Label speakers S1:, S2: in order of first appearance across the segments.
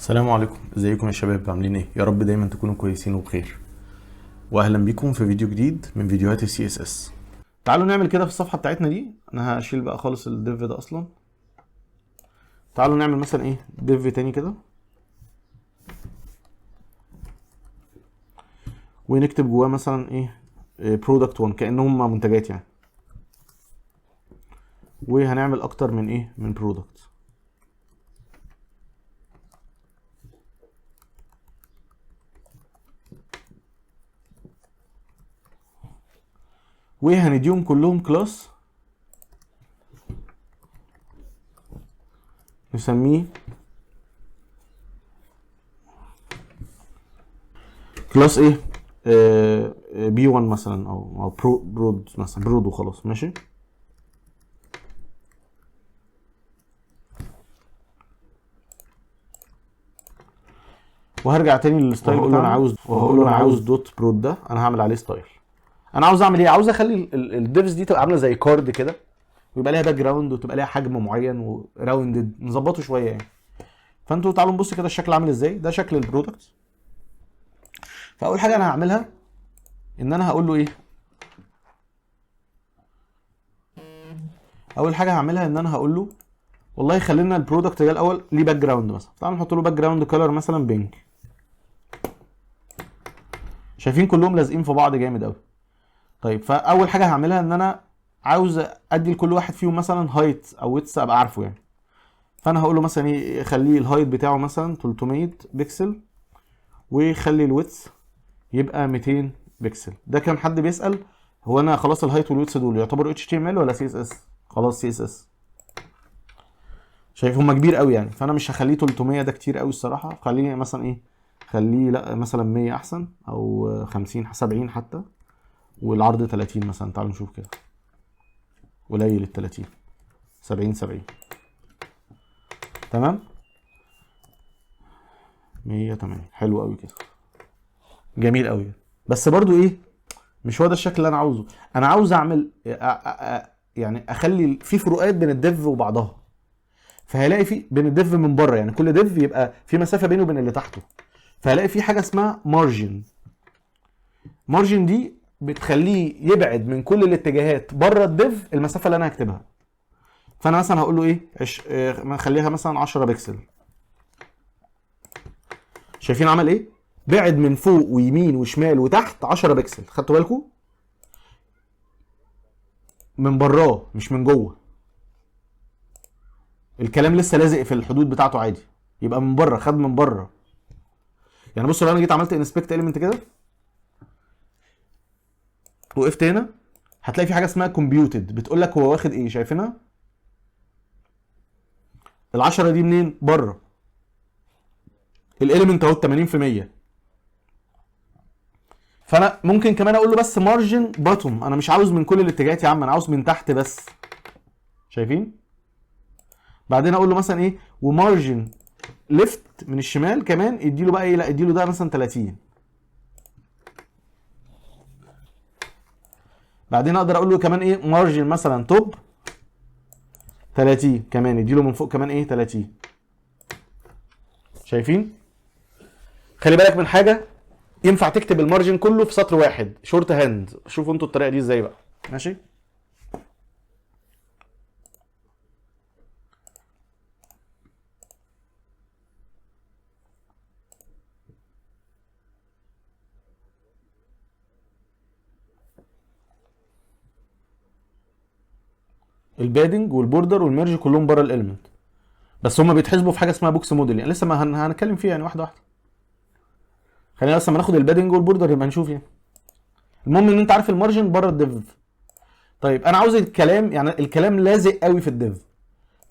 S1: السلام عليكم، ازيكم يا شباب؟ عاملين ايه؟ يا رب دايما تكونوا كويسين وبخير، واهلا بيكم في فيديو جديد من فيديوهات ال CSS. تعالوا نعمل كده في الصفحة بتاعتنا دي. انا هشيل بقى خالص ال div ده اصلا. تعالوا نعمل مثلا ايه div تاني كده، ونكتب جواه مثلا ايه product 1 كانهم منتجات يعني، وهنعمل اكتر من ايه من product. وهنديهم كلهم class نسميه class ايه p 1 مثلا او prod مثلا، prod وخلاص. ماشي، وهرجع تاني لل style
S2: وهقول له انا
S1: بتاعنا.
S2: عاوز،
S1: وهقول له انا عاوز dot prod ده انا هعمل عليه style. انا عاوز اعمل ايه؟ عاوز اخلي ال divs دي تبقى عامله زي card كده، ويبقى ليها background وتبقى ليها حجم معين و rounded، نظبطه شوية يعني. فانتوا تعالوا نبص كده الشكل عامل ازاي. ده شكل ال product. فاول حاجة انا هعملها ان انا هقول له ايه؟ اول حاجة هعملها ان انا هقول له والله خلينا ال product ده الاول ليه background مثلا. تعالوا نحط له background color مثلا pink. شايفين كلهم لازقين في بعض جامد قوي. فاول حاجة هعملها ان انا عاوز ادي لكل واحد فيهم مثلا height او width ابقى عارفه يعني. فانا هقول له مثلا ايه، خليه ال height بتاعه مثلا 300 بكسل، وخلي ال width يبقى 200 بكسل. ده كان حد بيسأل هو انا خلاص ال height وال width دول يعتبروا HTML ولا CSS؟ خلاص CSS. شايف هما كبير قوي يعني، فانا مش هخليه 300، ده كتير قوي الصراحة. خليه مثلا ايه، خليه لا مثلا 100 احسن، او 50، 70 حتى، والعرض 30 مثلا. تعالوا نشوف كده، قليل ال 30، 70، 70. تمام، 180. حلو قوي كده، جميل قوي. بس برضو ايه، مش هو ده الشكل اللي انا عاوزه. انا عاوز اعمل، يعني اخلي في فروقات بين ال div وبعضها. فهلاقي في بين ال div من بره، يعني كل div يبقى في مسافة بينه وبين اللي تحته. فهلاقي في حاجة اسمها margin. margin دي بتخليه يبعد من كل الاتجاهات بره ال div المسافة اللي انا هكتبها. فانا مثلا هقول له ايه، خليها مثلا 10 بكسل. شايفين عمل ايه؟ بعد من فوق ويمين وشمال وتحت 10 بكسل. خدتوا بالكم؟ من براه مش من جوه. الكلام لسه لازق في الحدود بتاعته عادي، يبقى من بره، خد من بره. يعني بصوا لو انا جيت عملت inspect element كده وقفت هنا، هتلاقي في حاجة اسمها computed بتقول لك هو واخد ايه. شايفينها؟ ال10 دي منين؟ بره. ال element اهو تمانين في المية. فانا ممكن كمان اقول له بس margin bottom، انا مش عاوز من كل الاتجاهات يا عم، انا عاوز من تحت بس. شايفين؟ بعدين اقول له مثلا ايه، و margin left من الشمال كمان اديله بقى ايه، لا اديله ده مثلا 30. بعدين اقدر اقول له كمان ايه، margin مثلا top 30 كمان، اديله من فوق كمان ايه 30. شايفين؟ خلي بالك من حاجة، ينفع تكتب ال margin كله في سطر واحد shorthand. شوفوا انتوا الطريقة دي ازاي بقى. ماشي؟ ال padding وال border وال margin كلهم بره ال element، بس هما بيتحسبوا في حاجة اسمها box model، يعني لسه ما هنتكلم فيها يعني واحدة واحدة. خلينا بس ما ناخد ال padding وال border يبقى نشوف يعني. المهم ان انت عارف ال margin بره ال div. طيب انا عاوز الكلام، يعني الكلام لازق قوي في ال div،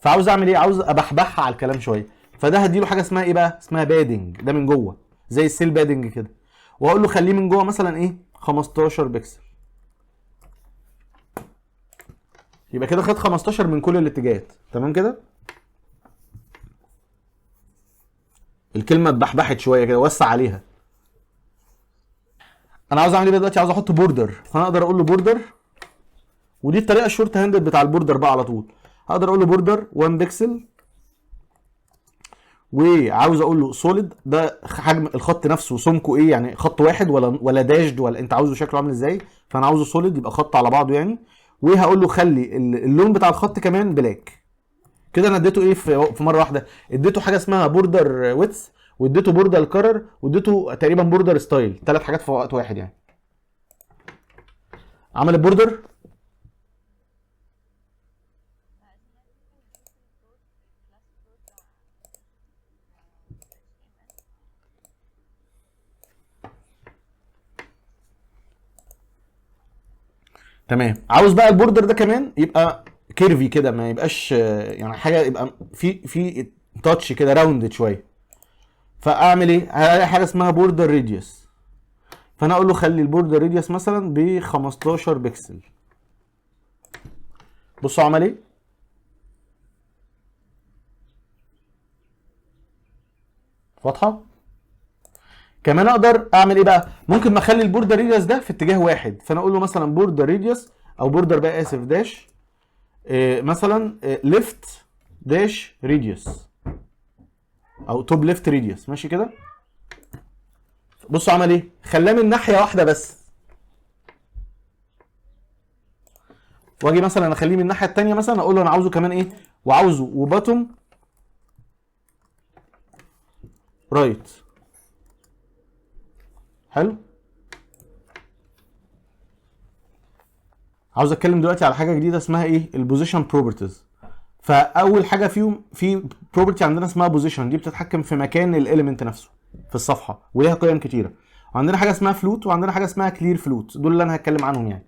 S1: فعاوز اعمل ايه؟ عاوز ابحبحها على الكلام شوية. فده هديله حاجة اسمها ايه بقى؟ اسمها padding، ده من جوه زي ال cell padding كده، واقول له خليه من جوه مثلا ايه 15 بكسل. يبقى كده خد 15 من كل الاتجاهات. تمام كده؟ الكلمة اتبحبحت شوية كده، وسع عليها. انا عاوز اعمل ايه دلوقتي؟ عاوز احط border، فانا اقدر اقول له border، ودي الطريقة ال shorthand بتاع ال border بقى على طول. هقدر اقول له border 1 بكسل، وعاوز اقول له solid، ده حجم الخط نفسه سمكة ايه، يعني خط واحد ولا dashed، ولا انت عاوزه شكله عامل ازاي. فانا عاوزه solid يبقى خط على بعضه يعني. وهقول له خلي اللون بتاع الخط كمان black. كده انا اديته ايه في مرة واحدة؟ اديته حاجة اسمها border width، واديته border color، واديته تقريبا border style، ثلاث حاجات في وقت واحد يعني. عمل ال border. تمام. عاوز بقى ال border ده كمان يبقى curvy كده، ما يبقاش يعني حاجة، يبقى في touch كده round شوية. فاعمل ايه؟ هلاقي حاجة اسمها border radius، فانا اقول له خلي ال border radius مثلا ب 15 بكسل. بصوا عمل ايه؟ واضحة؟ كمان اقدر اعمل ايه بقى؟ ممكن ما اخلي ال border radius ده في اتجاه واحد، فانا اقول له مثلا border radius او border بقى اسف dash، مثلا left dash radius او top left radius، ماشي كده؟ بصوا عمل ايه؟ خلاه من ناحية واحدة بس. واجي مثلا اخليه من الناحية الثانية، مثلا اقول له انا عاوزه كمان ايه؟ وعاوزه و bottom right. حلو. عاوز اتكلم دلوقتي على حاجة جديدة اسمها ايه؟ ال position properties. فاول حاجة فيهم في property عندنا اسمها position، دي بتتحكم في مكان ال element نفسه في الصفحة، وليها قيم كتيرة. عندنا حاجة اسمها float، وعندنا حاجة اسمها clear float، دول اللي انا هتكلم عنهم يعني.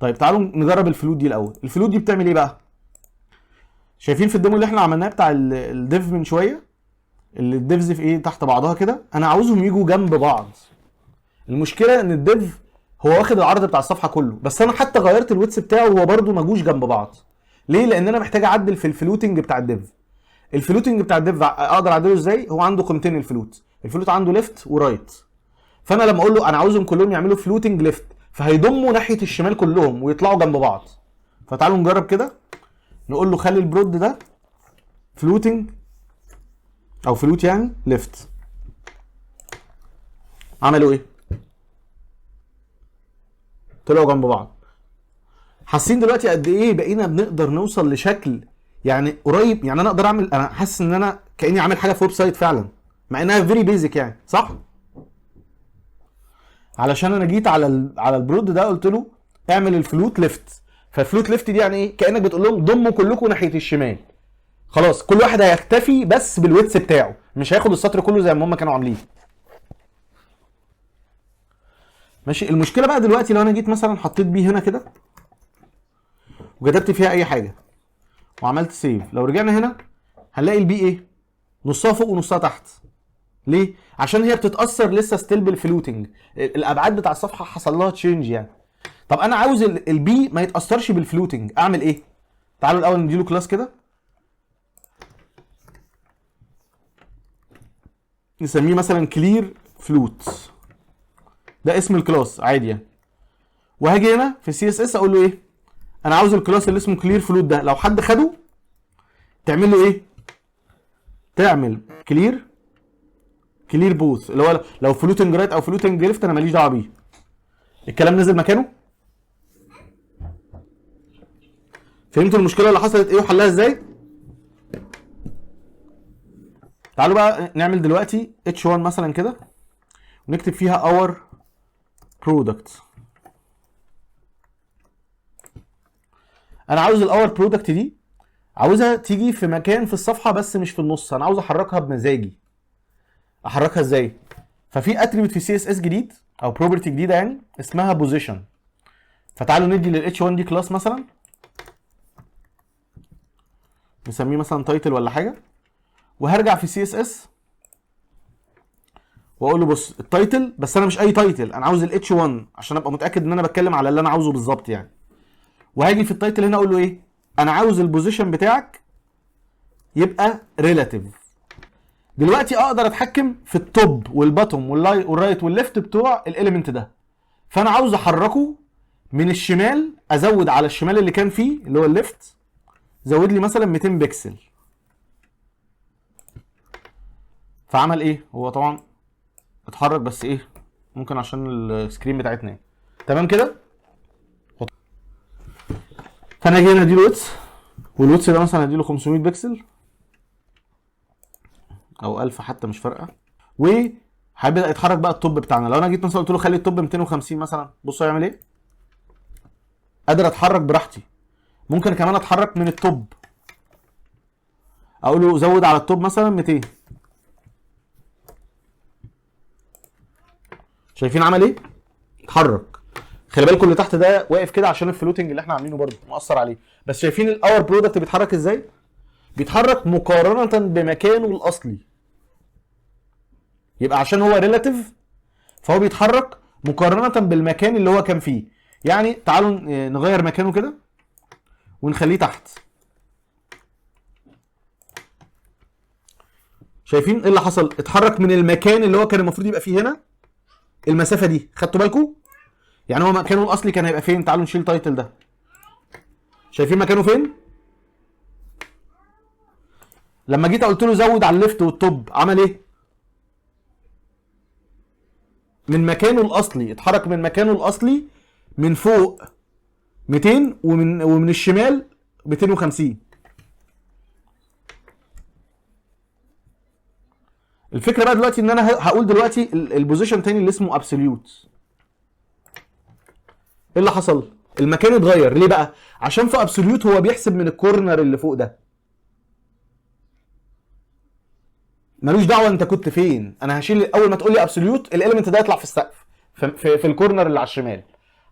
S1: طيب تعالوا نجرب ال float دي الاول. ال float دي بتعمل ايه بقى؟ شايفين في ال demo اللي احنا عملناه بتاع ال div من شوية، اللي ال divs في ايه تحت بعضها كده، انا عاوزهم يجوا جنب بعض. المشكلة ان ال div هو واخد العرض بتاع الصفحة كله، بس انا حتى غيرت ال width بتاعه وهو برده ما جوش جنب بعض. ليه؟ لان انا محتاج اعدل في ال floating بتاع ال div. ال floating بتاع ال div اقدر اعدله ازاي؟ هو عنده قيمتين ال float، ال float عنده left و right. فانا لما اقول له انا عاوزهم كلهم يعملوا floating left، فهيضموا ناحية الشمال كلهم ويطلعوا جنب بعض. فتعالوا نجرب كده، نقول له خلي ال prod ده floating او float يعني left. عملوا ايه؟ طلعوا جنب بعض. حاسين دلوقتي قد ايه بقينا بنقدر نوصل لشكل يعني قريب؟ يعني انا اقدر اعمل، انا حاسس ان انا كاني عامل حاجة في website فعلا، مع انها very basic يعني، صح؟ علشان انا جيت على ال prod ده قلت له اعمل ال float left. فال float left دي يعني ايه؟ كانك بتقول لهم ضموا كلكم ناحية الشمال، خلاص كل واحد هيختفي بس بال width بتاعه، مش هياخد السطر كله زي ما هم كانوا عاملين. ماشي. المشكلة بقى دلوقتي لو انا جيت مثلا حطيت p هنا كده وكتبت فيها اي حاجة وعملت save، لو رجعنا هنا هنلاقي ال p ايه؟ نصها فوق ونصها تحت. ليه؟ عشان هي بتتاثر لسه still بال floating، الابعاد بتاع الصفحة حصل لها change يعني. طب انا عاوز ال p ما يتاثرش بال floating، اعمل ايه؟ تعالوا الاول نديله class كده نسميه مثلا clear float، ده اسم ال class عادي يعني. وهاجي هنا في CSS اقول له ايه؟ انا عاوز ال class اللي اسمه clear float ده لو حد خده تعمل له ايه؟ تعمل clear both، اللي هو لو floating right او floating left انا ماليش دعوه بيه. الكلام نزل مكانه. فهمتوا المشكلة اللي حصلت ايه وحلها ازاي؟ تعالوا بقى نعمل دلوقتي h1 مثلا كده ونكتب فيها our product. انا عاوز ال our product دي عاوزها تيجي في مكان في الصفحة بس مش في النص، انا عاوز احركها بمزاجي. احركها ازاي؟ ففي attribute في CSS جديد او property جديدة يعني اسمها position. فتعالوا ندي لل h1 دي class مثلا نسميه مثلا title ولا حاجة، وهرجع في CSS واقول له بص ال title، بس انا مش اي title، انا عاوز ال h1 عشان ابقى متاكد ان انا بتكلم على اللي انا عاوزه بالظبط يعني. وهاجي في ال title هنا اقول له ايه؟ انا عاوز ال position بتاعك يبقى relative. دلوقتي اقدر اتحكم في ال top وال bottom وال right وال left بتوع ال element ده، فانا عاوز احركه من الشمال، ازود على الشمال اللي كان فيه اللي هو ال left، زود لي مثلا 200 بكسل. فعمل ايه؟ هو طبعا اتحرك بس ايه، ممكن عشان ال screen بتاعتنا يعني. تمام كده. فانا اجي هنا اديله width، وال width ده مثلا اديله 500 بكسل او 1000 حتى مش فارقه، وهيبدا يتحرك بقى ال top بتاعنا. لو انا جيت مثلا قلت له خلي ال top 250 مثلا، بصوا هيعمل ايه. قادر اتحرك براحتي. ممكن كمان اتحرك من ال top، اقول له زود على ال top مثلا 200. شايفين عمل ايه؟ اتحرك. خلي بالكم اللي تحت ده واقف كده عشان ال floating اللي احنا عاملينه برده مؤثر عليه، بس شايفين ال our product بيتحرك ازاي؟ بيتحرك مقارنة بمكانه الاصلي. يبقى عشان هو relative فهو بيتحرك مقارنة بالمكان اللي هو كان فيه. يعني تعالوا نغير مكانه كده ونخليه تحت. شايفين ايه اللي حصل؟ اتحرك من المكان اللي هو كان المفروض يبقى فيه هنا المسافة دي، خدتوا بالكم؟ يعني هو مكانه الاصلي كان هيبقى فين؟ تعالوا نشيل title ده. شايفين مكانه فين؟ لما جيت قلت له زود على ال left وال top عمل ايه؟ من مكانه الاصلي اتحرك من مكانه الاصلي من فوق 200 ومن الشمال 250. الفكرة بقى دلوقتي ان انا هقول دلوقتي ال position تاني اللي اسمه absolute. ايه اللي حصل؟ المكان اتغير. ليه بقى؟ عشان في absolute هو بيحسب من ال corner اللي فوق ده، ملوش دعوه انت كنت فين. انا هشيل اول ما تقول لي absolute ال element ده يطلع في السقف في ال corner اللي على الشمال.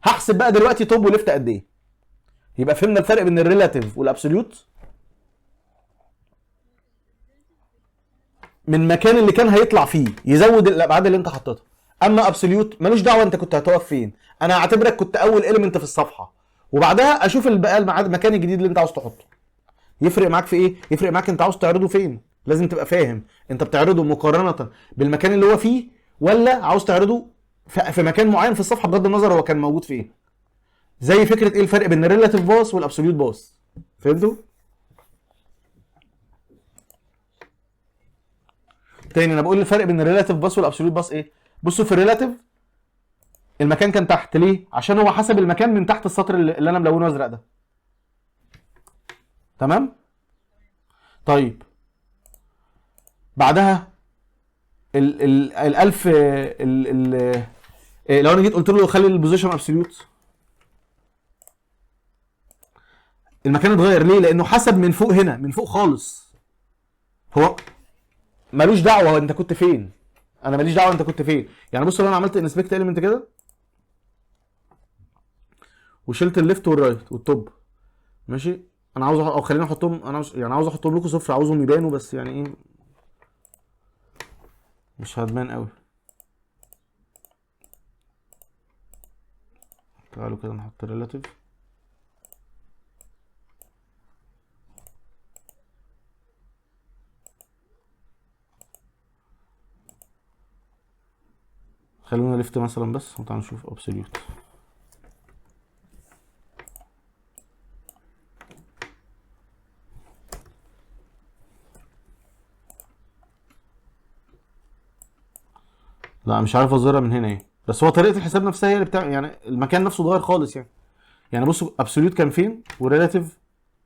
S1: هحسب بقى دلوقتي top و left قد ايه. يبقى فهمنا الفرق بين ال relative وال absolute. من مكان اللي كان هيطلع فيه يزود الابعاد اللي انت حطيتها. اما absolute ملوش دعوه انت كنت هتقف فين، انا هعتبرك كنت اول element في الصفحة وبعدها اشوف بقى المكان الجديد اللي انت عاوز تحطه. يفرق معاك في ايه؟ يفرق معاك انت عاوز تعرضه فين. لازم تبقى فاهم انت بتعرضه مقارنة بالمكان اللي هو فيه ولا عاوز تعرضه في مكان معين في الصفحة بغض النظر هو كان موجود فين. زي فكرة ايه الفرق بين ال relative path وال absolute path. فهمتوا؟ تاني انا بقول الفرق بين ال relative path وال absolute path ايه؟ بصوا في ال relative المكان كان تحت، ليه؟ عشان هو حسب المكان من تحت السطر اللي انا ملونة ازرق ده. تمام؟ طيب بعدها ال ال الالف ال ال لو انا جيت قلت له خلي ال position absolute المكان اتغير. ليه؟ لانه حسب من فوق هنا، من فوق خالص. هو ملوش دعوه هو انت كنت فين، انا ماليش دعوه انت كنت فين. يعني بص لو انا عملت inspect element كده وشلت ال left وال right وال top، ماشي، انا عاوز او خليني احطهم، انا عاوز يعني عاوز احطهم لكم صفر، عاوزهم يبانوا بس يعني ايه مش هتبان قوي. تعالوا كده نحط relative. خلونا left مثلا بس وتعالوا نشوف absolute. لا مش عارف اظهرها من هنا ايه، بس هو طريقه الحساب نفسها هي اللي بتعمل، يعني المكان نفسه اتغير خالص. يعني بصوا absolute كان فين و relative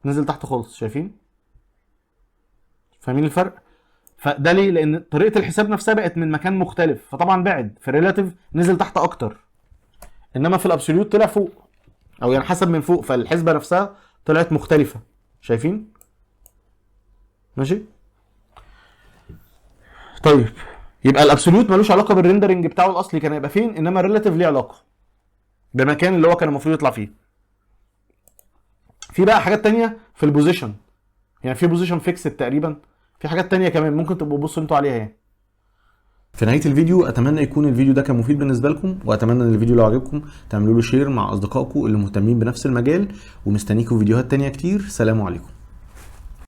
S1: نزل تحت خالص، شايفين؟ فاهمين الفرق؟ فده ليه؟ لان طريقه الحساب نفسها بقت من مكان مختلف، فطبعا بعد في ال relative نزل تحت اكتر، انما في ال absolute طلع فوق، او يعني حسب من فوق، فالحسبه نفسها طلعت مختلفة. شايفين؟ ماشي؟ طيب يبقى ال absolute ملوش علاقة بال rendering بتاعه الاصلي كان هيبقى فين، انما ال relative ليه علاقة بمكان اللي هو كان المفروض يطلع فيه. في بقى حاجات تانية في ال position، يعني في position fixed تقريبا، في حاجات تانية كمان ممكن تبقوا تبصوا انتوا عليها يعني. في نهاية الفيديو اتمنى يكون الفيديو ده كان مفيد بالنسبة لكم، واتمنى ان الفيديو لو عجبكم تعملوا له share مع اصدقائكم اللي مهتمين بنفس المجال، ومستنيكم فيديوهات تانية كتير. سلام عليكم.